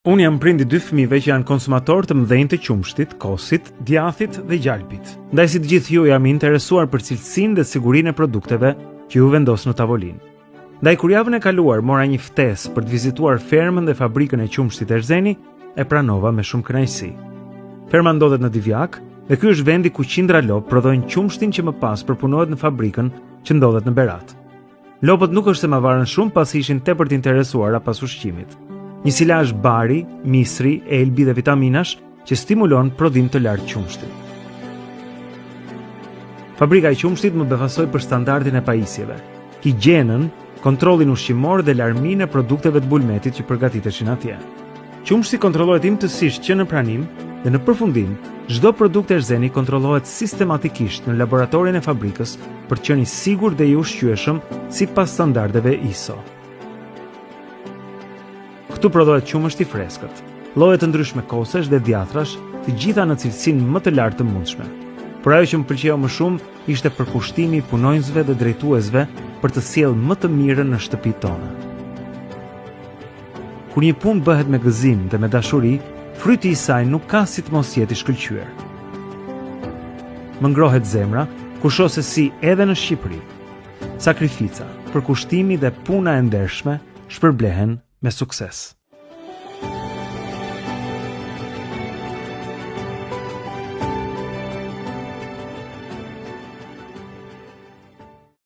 Unë jam prind i dy fëmijëve që janë konsumatorë të mëdhenj të qumështit, kosit, djathit dhe gjalpit. Ndaj si të gjithë ju jam i interesuar për cilësinë dhe sigurinë e produkteve që ju vendos në tavolinë. Ndaj kur javën e kaluar mora një ftesë për të vizituar fermën dhe fabrikën e qumështit Erzeni, e pranova me shumë kënaqësi. Ferma ndodhet në Divjakë dhe ky është vendi ku qindra lopë prodhojnë qumështin që më pas përpunohet në fabrikën që ndodhet në Berat. Lopët nuk është se ma varën shumë pasi ishin tepër të interesuara pas ushqimit. Një silazh bari, misri, elbi dhe vitaminash që stimulon prodhim të lartë qumështi. Fabrika e qumështit më befasoi për standardin e pajisjeve, higjienën, kontrollin ushqimor dhe larminë e produkteve të bulmetit që përgatiteshin atje. Qumështi kontrollohet imtësisht që në pranim dhe në përfundim, çdo produkt Erzeni kontrollohet sistematikisht në laboratorin e fabrikës për të qenë i sigurt dhe i ushqyeshëm sipas standardeve ISO. Këtu prodhohet qumësht i freskët, lloje të ndryshme kosesh dhe djathrash, të gjitha në cilësinë më të lartë të mundshme. Por ajo që më pëlqeu më shumë ishte përkushtimi i punonjësve dhe drejtuesve për të sjellë më të mirën në shtëpitë tona. Kur një punë bëhet me gëzim dhe me dashuri, fryti i saj nuk ka si të mos jetë i shkëlqyer. Më ngrohet zemra kur shoh se si edhe në Shqipëri, sakrifica, përkushtimi dhe puna e ndershme shpërblehen me sukses.